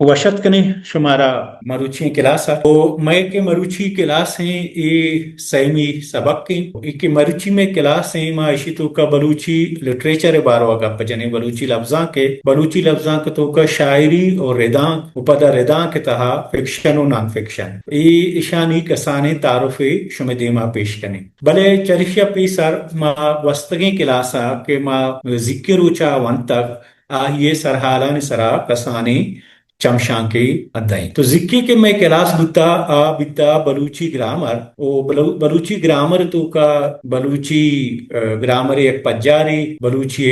وش اتک کنیں شمارا مروچی کلاس ءَ۔ او مئے کہ مروچی کلاس ایں، اے سیمی سبق ایں۔ اے کہ مروچی مئے کلاس ایں، ما اشی توکا بلوچی لٹریچر ءِ باروا گپ جنیں، بلوچی لبزانک ءِ، بلوچی لبزانک توکا شاعری اور ردانک و پدا ردانک ءِ تہا فکشن و نان فکشن، اے اشانی کسانیں تعارفے شمئے دیما پیش کنیں۔ بلے چریشی ءَ پیسر ما گوستگیں کلاس ءَ کہ ما زیکیں روچ ءَ ونتگ، آئی ءِ سرحالانی سرا کسانیں چمشانکے دئیں۔ تو زیکی کہ مئے کلاس بوتا، آ بیتا بلوچی گرامر۔ او بلو-، بلوچی گرامر توکا بلوچی، ا، گرامر یک پجارے، بلوچی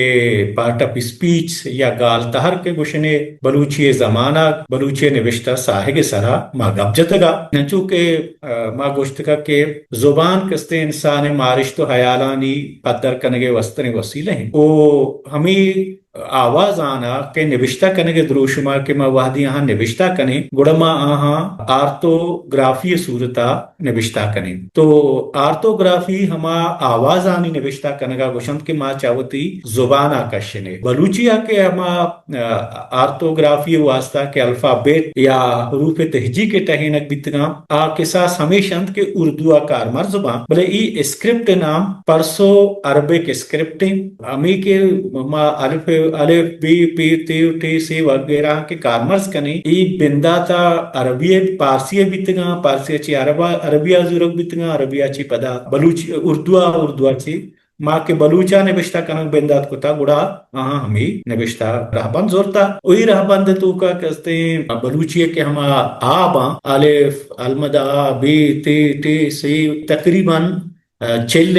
پارٹ آف اسپیچ یا گال تہر کہ گوشنے، بلوچی زمانگ، بلوچی نبشتہ ساہگ سرا ما گپ جتگا۔ انچو کہ، ا، ما گوشتگا کہ زبان کستیں انسان مارشت و حیالانی پدر کنگے وستریں وسیلہ ہیں۔ او ہمیں آوازانا کہ نبشتہ کنگے دروشما کہ ما وہدی آہاں نبشتہ کنیں، گڑا ما آہاں آرتوگرافی صورتا نبشتہ کنیں۔ تو آرتوگرافی ہما آوازانی نبشتہ کنگا گوشنت کہ ما چہ وتی زبانا کشنے۔ بلوچی ءَ کہ ہما، ا، آرتوگرافی واسطہ کہ الفابیٹ یا حروف تہجی کے ٹہینگ بیتگاں، آ کساس ہمیش انت کہ اردو ءَ کارمرز باں، بلے ای اسکرپٹ نام پرسو عربک اسکرپٹ انت۔ ہمے کہ ما الف، الف، بے، پے، تے و ٹے سے وغیرہ کہ کارمرز کنیں، ای بنداتا عربی، پارسی بیتگاں، پارسی چی عربا، عربی زورگ بیتگاں، عربی چی پدا بلوچی، اردو، اردو چی ما کہ بلوچا نبشتہ کنگ بندات کتا، گڑا آہاں ہمے نبشتہ رہبند زرتا۔ و ای رہبند توکا کستیں بلوچی کہ ہما آباں، الف، المدا، بے، تے، ٹے، سے، تقریباً، ا، چل،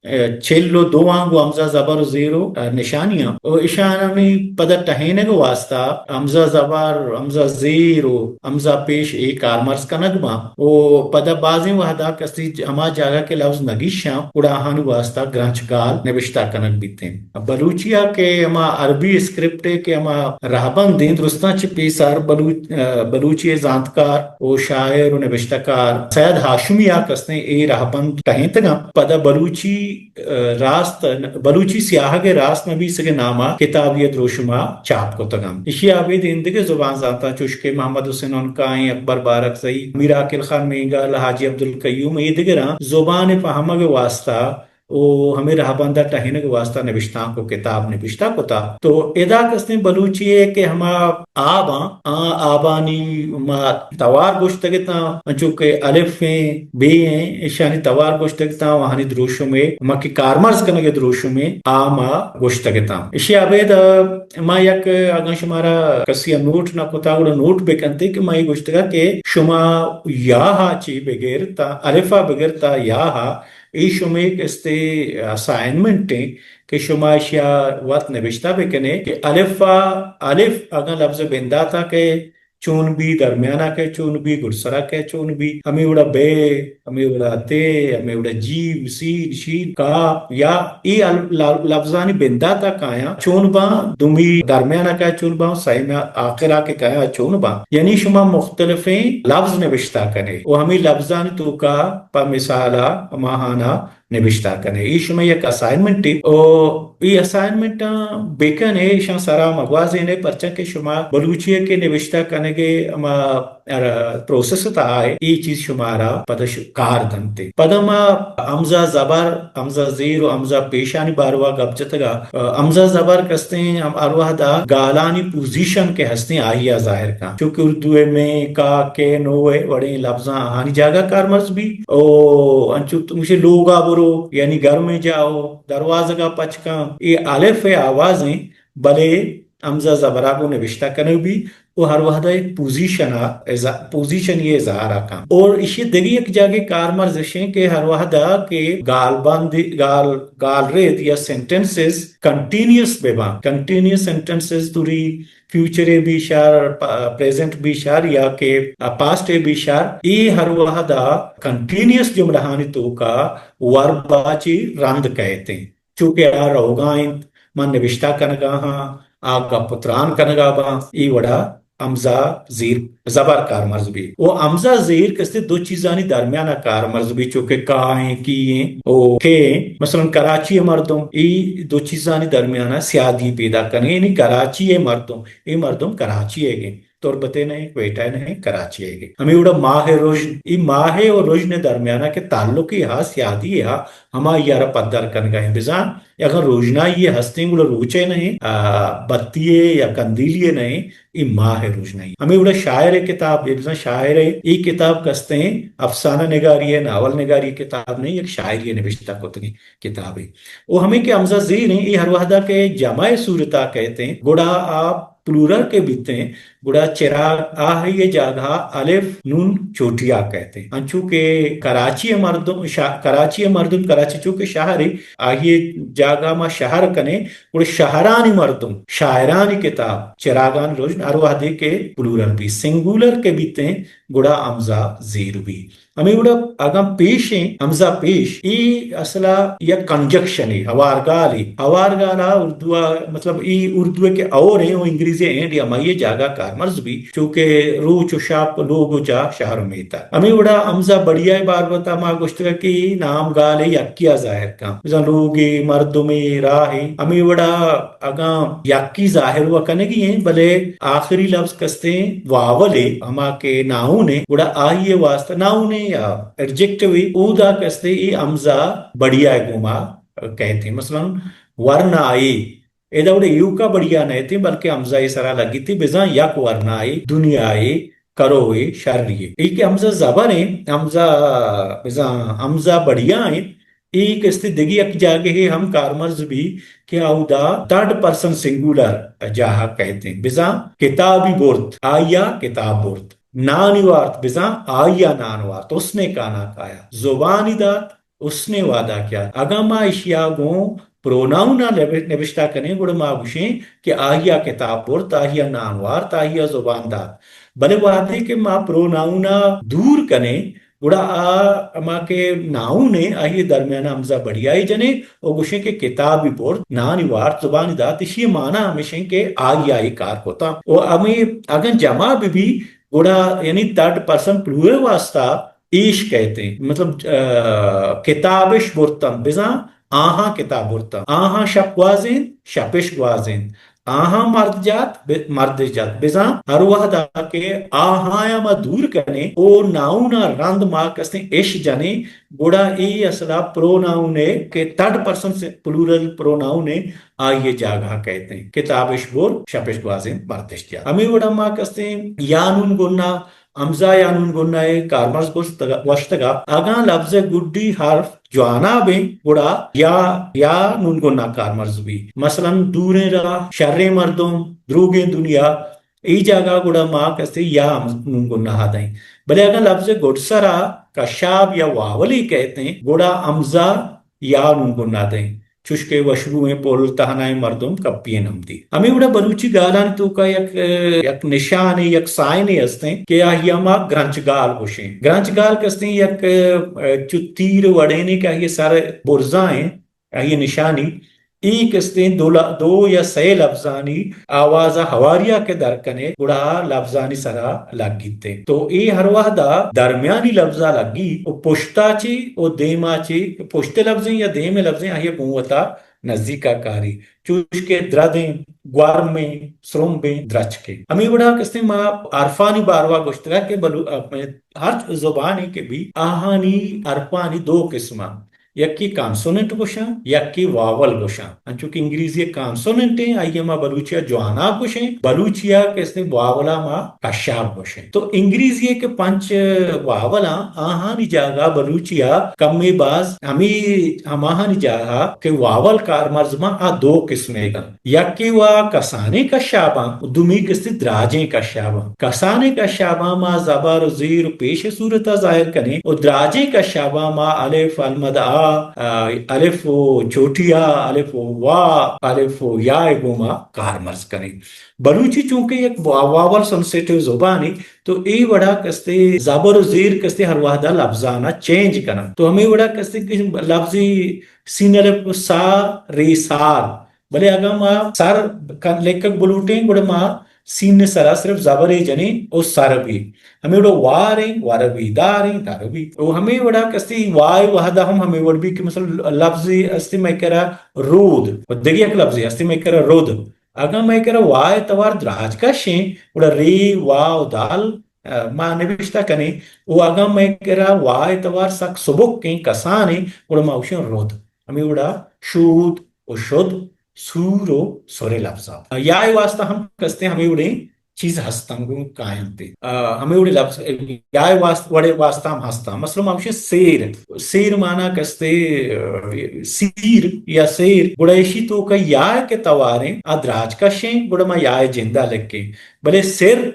ا، چل و دو آں گوں ہمزہ زبر و زیر و، ا، نشانیاں۔ و اشانانی پدا ٹہینگ واسطہ ہمزہ زبر، ہمزہ زیر و ہمزہ پیش اے کارمرز کنگ باں۔ و پدا بازیں وہدا کستی ج-، ہما جاگہ کہ لفظ نگیشاں، گڑا آہانی واسطہ گرنچ گال نبشتہ کنگ بیتیں۔ بلوچی ءَ کہ ہما عربی اسکرپٹ ءَ کہ ہما رہبند ایں، درستاں چہ پیسر بلوچ-، ا، بلوچی ءِ زانتکار و شاعر و نبشتہ کار سید ہاشمی ءَ کستیں اے رہبند ٹہینتگاں۔ پدا بلوچی، ا، راست، بلوچی سیاہگ ءِ راست نبیسگ ءِ نام ءَ کتابے ءِ دروشم ءَ چاپ کتگ انت۔ ایشی ءَ ابید ایندگہ زبان زانتاں چوش کہ محمد حسین عنقا ایں، اکبر بارکزئی، میر عاقل خان مینگل، حاجی عبدالقیوم، اے دگراں زبان ءِ پہمگ ءِ واسطہ و ہمے رہبند ءِ ٹہینگ ءِ واسطہ نبشتانک و کتاب نبشتہ کتا۔ تو ادا کستیں بلوچی ءِ کہ ہما آباں، آ آبانی ما توار گوشتگ اتاں، انچو کہ الف ایں، بے ایں، ایشانی توار گوشتگ اتاں، آہانی دروشم ءَ، ما کہ کارمرز کنگ ءِ دروشم ءَ، آ ما گوشتگ اتاں۔ ایشی ءَ ابید ما یک، اگاں شمارا کسی ءَ نوٹ نہ کتا، گڑا نوٹ بکنتے کہ ما اے گوشتگا کہ شما یا ءَ چی بگر تا، الف ءَ بگر تا یا ءَ، اے شمے کستے اسائنمنٹ ایں کہ شما اشیا وت نبشتہ بکنے کہ الف ءَ، الف اگاں لفظ بنداتا کہ چون بی، درمیانا کہ چون بی، گڈسرا کہ چون بی، ہمے وڑا بے، ہمے وڑا تے، ہمے وڑا جیم، سین، شین، کاف، یا اے ال-، ل-، لفظانی بنداتا کایاں چون باں، دومی درمیانا کہ چون باں، سیمی آخرا کہ کایاں چون باں۔ یعنی شما مختلفیں لفظ نبشتہ کنے و ہمے لفظانی توکا پہ مثالا ہماہانا نبشتہ کنے۔ اے شمئے یک اسائنمنٹے۔ او اے اسائنمنٹاں بکنے، ایشاں سرا مگوازینے، پرچا کہ شما بلوچی ءَ کہ نبشتہ کنگے ہما، ار، پروسس تہا اے، اے چیز شمارا پدا ش-، کار دنتے۔ پدا ما ہمزہ زبر، ہمزہ زیر و ہمزہ پیشانی باروا گپ جتگا۔ ہمزہ زبر کستیں ہم ہر وہدا گالانی پوزیشن کہ ہستیں آئی ءَ ظاہر کن۔ چونکہ اردو ءَ میں، کا، کے، نو ءِ وڑیں لفظاں آہانی جاگہ کارمرز بی۔ او انچو تو گوشے لوگا برو، یعنی گرمیں جاہو، دروازگا پچ کن۔ اے الف ءِ آوازیں، بلے ہمزہ زبرا گوں نبشتہ کنگ بی و ہر وہدا یک پوزیشن ءَ اظہا-، پوزیشن ءِ اظہار ءَ کن۔ اور ایشی دگہ یک جاگہ کارمرز اشیں کہ ہر وہدا کہ گالبند، گال، گالرد یا سینٹنسز کنٹینیوس بباں، کنٹینیوس سینٹنسز توری فیوچر ءَ بی شر، پ-، پریزنٹ بی شر یا کہ پاسٹ ءَ بی شر، اے ہر وہدا کنٹینیوس جملہانی توکا ورب ءَ چی رند کئیت انت۔ چونکہ آ روگا انت، من نبشتہ کنگا ہاں، آ گپ و تران کنگا باں، اے وڑا ہمزہ زیر زبر کارمرز بی۔ و ہمزہ زیر کستے دو چیزانی درمیانا کارمرز بی، چونکہ کا ایں، کی ایں، او کے ایں۔ مثلاً کراچی ءِ مردم، اے دو چیزانی درمیانا سیادی پیدا کنگے، یعنی کراچی ءِ مردم، اے مردم کراچی ءِ گے۔ تربت ء نہ ایں، کوئٹہ ء نہ ایں، کراچی ء ایں۔ ہمے وڑا ماہ رژن، اے ماہ ء رژن ء درمیان ء کہ تعلقے ہا، سیادی ہا، ہما آئی ء را پدر کنگا ایں۔ بزاں اگاں روژنائی ء ہستیں گڑا روچ ء نہ ایں، آ، بتی ء یا کندیلی ء نہ ایں، اے ماہ ء روژنائی۔ ہمے وڑا شاعر ء کتاب، اے بزاں شاعر ء اے کتاب کستیں افسانہ نگاری ء، ناول نگاری ء کتاب نہ ایں، یک شاعری ء نبشتہ کتگیں کتابے۔ او ہمے کہ ہمزہ زیر ایں، اے ہر وہدا کہ جمع ء صورتا کئیت ایں، گڑا آ پلورل کہ بیت ایں، گڑا چراگ آہی ء جاگہا الف نون چوٹیا کئیت ایں۔ انچو کہ کراچی ء مردم، شا-، کراچی ء مردم، کراچی چو کہ شہرے، آہی ء جاگہا ما شہر کنیں، گڑا شہرانی مردم، شاعرانی کتاب، چراگانی رژن ہر وہدے کہ پلورل بیت، سنگولر کہ بیت ایں، گڑا ہمزہ زیر بیت۔ ہمے وڑا اگاں پیش ایں، ہمزہ پیش، اے اصلا یک کنجکشنے، ہوارگالے۔ ہوارگالا اردو ء، مطلب، اے اردو ء کہ اور ایں، او انگریزی اینڈ یا مائی ء جاگہ کارمرز بی، چو کہ روچ و شپ، لوگ و جاہ، شہر و میتگ۔ ہمے وڑا ہمزہ بڑیا ء باربتا ما گوشتگ کہ اے نام گالے یکیا ظاہر کن۔ بزاں لوگے، مردمے، راہے۔ ہمے وڑا اگاں یکی ظاہر و کنگی ایں، بلے آخری لفظ کستیں واولے، ہما کہ ناؤن ایں، گڑا آئی ء واسطہ ناؤن ایں یا ایڈجیکٹو ایں، اودا کستیں اے ہمزہ بڑیا ء گوما کئیت ایں۔ مثلاً ورنائے، ادا وڑے ایوکا بڑیا نئیت ایں، بلکہ ہمزہ ء سرا لگیت ایں، بزاں یک ورنائے، دنیائے، کروئے، شریئے۔ اے کہ ہمزہ زبر ایں، ہمزہ بزاں ہمزہ بڑیا ایں، اے کستے دگہ یک جاگہے ہم کارمرز بی کہ اودا تھرڈ پرسن سنگولر جاہ کئیت ایں۔ بزاں کتابی برت، آئیا کتاب برت۔ نانی وارت، بزاں آئیا نان وارت۔ اس نے کھانا کھایا۔ زبانی دات، اس نے وعدہ کیا۔ اگاں ما اشیا گوں پروناؤن ء نب-، نبشتہ کنیں، گڑا ما گوشیں کہ آئیا کتاب برت، آئیا نان وارت، آئیا زبان دات۔ بلے وہدے کہ ما پروناؤن ء دور کنیں، گڑا آ ہما کہ ناؤن ایں، آئی درمیان ء ہمزہ بڑیائی جنیں و گوشیں کہ کتابی برت، نانی وارت، زبانی دات، اشی معنی ہمیش ایں کہ آئی آئی کار کتا۔ و ہمیں اگاں جمع بہ بی، گڑا یعنی تھرڈ پرسن پلورل واسطہ ایش کئیت ایں۔ مطلب، آ، کتابش برتن، بزاں آہاں کتاب برتن۔ آہاں شپ گوازینت، شپش گوازینت۔ آہاں مرد جات، ب-، مردش جات۔ بزاں ہر وہدا کہ آہاں ما دور کنیں، او ناؤن ء رند ما کستیں اش جنیں، گڑا اے اصلا پروناؤن ء کہ تھرڈ پرسن سے پلورل پروناؤن ء آئی ء جاگہ کئیت ایں۔ کتابش برت، شپش گوازینت، مردش جات۔ ہمے وڑا ما کستیں یا نون گنا، ہمزہ یا نون گنا ء کارمرز گوشتگ-، گوشتگ ء اگاں لبز ء گڈی حرف جواناب ایں، گڑا یا، یا نون گنا کارمرز بی۔ مثلاً دوریں راہ، شریں مردم، دروگیں دنیا، اے جاگہ گڑا ما کسے یا ہم نون گنا ء دئیں۔ بلے اگاں لبز ء گڈسرا کشاب یا واولے کئیت ایں، گڑا ہمزہ یا نون گنا دئیں۔ چوشکہ وشبوئیں پل، تہنائیں مردم، کپی ء نمدی۔ ہمے وڑا بلوچی گالانی توکا یک، یک نشانے، یک سائنے ہستیں کہ آہیا ما گرنچ گال گوشیں۔ گرنچ گال کستیں یک، چو تیر وڑینے کہ آہی سر برزائیں، آہی نشانی، اے کستیں دو ل-، دو یا سئے لبزانی آواز ء ہواریا کہ در کنے، گڑا آ لبزانی سرا لگیت۔ تو اے ہر وہدا درمیانی لبزا لگی و پشتا چی و دیما چی، پشت لبزیں یا دیم لبزیں، آہی گوں وتا نزیکا کاری، چوش کہ دردیں، گورمیں، سرمبیں، درچکیں۔ ہمے وڑا کستیں ما حرفانی باروا گوشتگا کہ بلو-، ہر زبانے کہ بی، آہانی حرفانی دو قسم انت۔ یکے کانسوننٹ گوشاں، یکے واول گوشاں۔ انچو کہ انگریزی ء کانسوننٹ ایں، آئی ء ما بلوچی ء جواناب گوشیں، بلوچی ء کستیں واول ء ما کشاب گوشیں۔ تو انگریزی ء کہ پنچ واول آں، آہانی جاگہ بلوچی ء کمے باز ہمے، ہماہانی جاگہ کہ واول کارمرز باں، آ دو قسمے گاں۔ یکے وا کسانیں کشاباں، دومی کستی دراجیں کشاباں۔ کسانیں کشاباں ما زبر و زیر و پیش صورتا ظاہر کنیں و دراجیں کشاباں ما الف، المد آ، آ، الف و چھوٹی آ، الف و وا، الف و یا گوما کارمرز کنیں۔ بلوچی چونکہ یک وا-، واول سنسیٹیو زبانے، تو اے وڑا کستے زبر و زیر کستے ہر وہدا لبزانا چینج کنن۔ تو ہمے وڑا کستے کہ لبزی سین الف سا، ری سار، بلے اگاں ما سر ک-، لکگ بلوٹیں، گڑا ما سین ء سرا صرف زبرے جنیں او سر بی۔ ہمے وڑا واریں، ور بی، داریں، در بی۔ او ہمے وڑا کستی وائے وہدا ہم ہمے وڑ بی کہ مثلا لفظے استی مئے کرا رود، و دگہ یک لفظے استی مئے کرا رود۔ اگاں مئے کرا وا ءِ توار دراجکش ایں، گڑا رے، واو، دال، ءَ، ما نبشتہ کنیں، و اگاں مئے کرا وا ءِ توار سک سبک ایں، کسان ایں، گڑا ما گوشیں رد۔ ہمے وڑا شود و شد، سور و سر ءِ لبزاں۔ یا ءِ واسطہ ہم کستیں ہمے وڑیں چیز ہستاں گوں کاینت۔ ءَ، ہمے وڑیں لبز یا ءِ واست-، وڑے واسطہ ہم ہستاں۔ مثلاً ما گوشیں سیر۔ سیر مانا کستے، ءَ، سیر یا سیر۔ گڑا ایشی توکا یا کہ تواریں آ دراجکش ایں، گڑا ما یا ءِ جندا لکھیں۔ بلے سر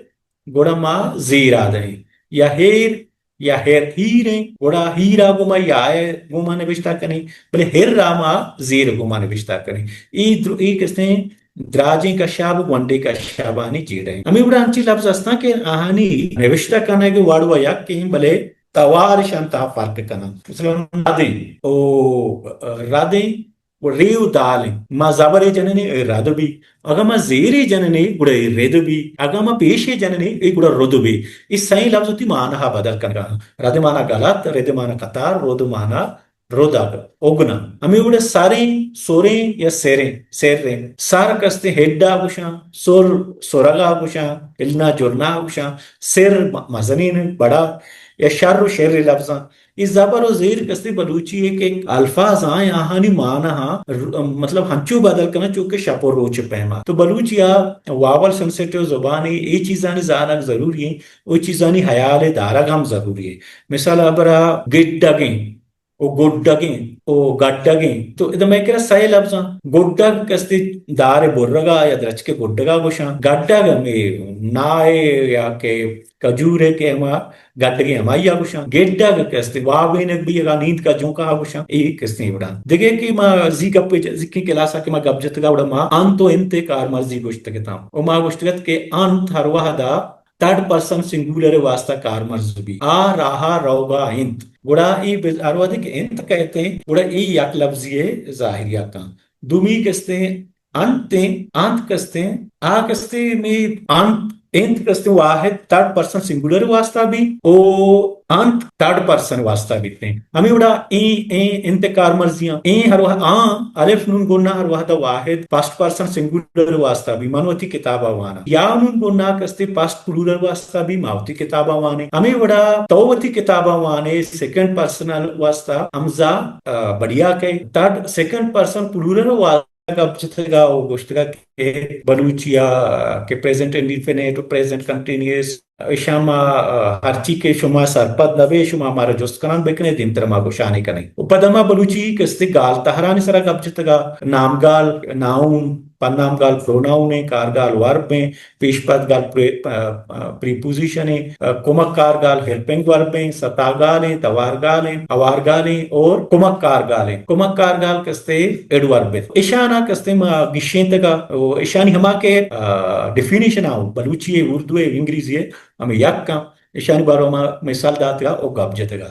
گڑا ما زیرا دئیں۔ یا ہیر، یا ہیر، ہیر ایں، گڑا ہیرا گوں ما یا ءِ گوں ما نبشتہ کنیں، بلے ہر ءَ ما زیر گوں ما نبشتہ کنیں۔ اے در-، اے کستیں دراجیں کشاب و گونڈیں کشابانی جیڑہ ایں۔ ہمے وڑا انچیں لبز ہستاں کہ آہانی نبشتہ کنگ ءِ وڑ و یک ایں، بلے توار اشاں تہا فرق کناں۔ مثلاً ردیں، او ردیں، و رے و دال ایں۔ ما زبرے جننے، اے رد بی۔ اگاں ما زیرے جننے، گڑا اے رد بی۔ اگاں ما پیشے جننے، اے گڑا رد بی۔ اے سئیں لبز وتی مانا بدل کنگا۔ رد مانا گلات، رد مانا قطار، رد مانا ردگ، اگنا۔ ہمے وڑا سریں، سریں یا سریں، سریں۔ سر کستے ہڈا گوشاں، سر، سرگا گوشاں، النا جرنا گوشاں، سر م-، مزنین بڑا یا شر و شر لبزاں۔ اے زبر و زیر کستے بلوچی ءِ کہ الفاظ آں، آہانی مانا ہاں ر-، مطلب ہنچو بدل کناں چو کہ شپ و روچ ءِ پیما۔ تو بلوچی ءَ واول سنسیٹیو زبانے، اے چیزانی زانگ ضروری ایں، او چیزانی حیال ءِ دارگ ہم ضروری ایں۔ مثال ءَ برا گڈگیں و گڈگیں و گڈگیں۔ تو ادا مئے کرا سئے لبزاں۔ گڈگ کستے دار ءِ برگا یا درچک ءِ گڈگا گوشاں۔ گڈگ ہمے نائے یا کہ کجور ءِ کہ ہما گڈگیں ہمائی ءَ گوشاں۔ گڈگ کہ است، وابینگ بیگ ءَ، نیند کا جھونکا ءَ گوشاں۔ اے کستیں وڑاں۔ دگہ کہ ما زی گپ ءَ، زیکیں کلاس ءَ کہ ما گپ جتگ ءَ وڑا ما انت و انت ءِ کارمرزی گوشتگ اتاں۔ و ما گوشتگ ات کہ انت ہر وہد ءَ تھرڈ پرسن سنگولر ءِ واسطہ کارمرز بی۔ آ راہ ءَ روگ ءَ انت۔ گڑا اے بز-، ہر وہدے کہ انت کئیت ایں، گڑا اے یک لبزی ءِ ظاہری ءَ کن۔ دومی کستیں انت ایں، انت کستیں، آ کستیں میں انت، انت کستیں واحد تھرڈ پرسن سنگولر واسطہ بی، او انت تھرڈ پرسن واسطہ بیتیں۔ ہمے وڑا ایں، ایں انت کارمرزیاں، ایں ہر وہد، آں الف نون گنا ہر وہد واحد فرسٹ پرسن سنگولر واسطہ بی، من وتی کتابا واناں۔ یا نون گنا کستیں فرسٹ پلورل واسطہ بی، ما وتی کتابا وانیں۔ ہمے وڑا تو وتی کتابا وانے سیکنڈ پرسنل واسطہ ہمزہ، آ، بڑیا کئے۔ تھرڈ، سیکنڈ پرسن پلورل واسطہ گپ جتگ ءَ و گوشتگ ءَ کہ بلوچی ءَ کہ پریزنٹ انڈیفینیٹ و پریزنٹ کنٹینیوس، ایشاں ما، آ، ہرچی کہ شما سرپد نہ بے، شما مارا جست کنان بکنے، دیمتر ما گوشانے کنیں۔ و پدا ما بلوچی کستے گال تہرانی سرا گپ جتگ ءَ، نامگال، ناؤن، پنام گال پروناؤن ایں، کارگال ورب ایں، پیش پد گال پری-، آ، آ، پریپوزیشن ایں، آ، کمک کار گال ہیلپنگ ورب ایں، ستا گال ایں، توار گال ایں، ہوار گال ایں اور کمک کار گال ایں۔ کمک کار گال کستے ایڈورب بیت۔ اشانا کستے ما گشینتگا، او اشانی ہما کہ، آ، ڈیفینیشن آؤ، بلوچی ءِ، اردو ءِ، انگریزی ءِ، ہمیں یک کن۔ اشانی بارو ما مثال داتگا او گپ جتگا۔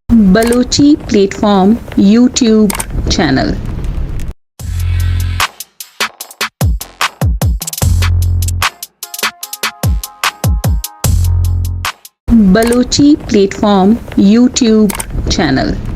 Balochi plate form YouTube channel. Balochi plate form YouTube channel.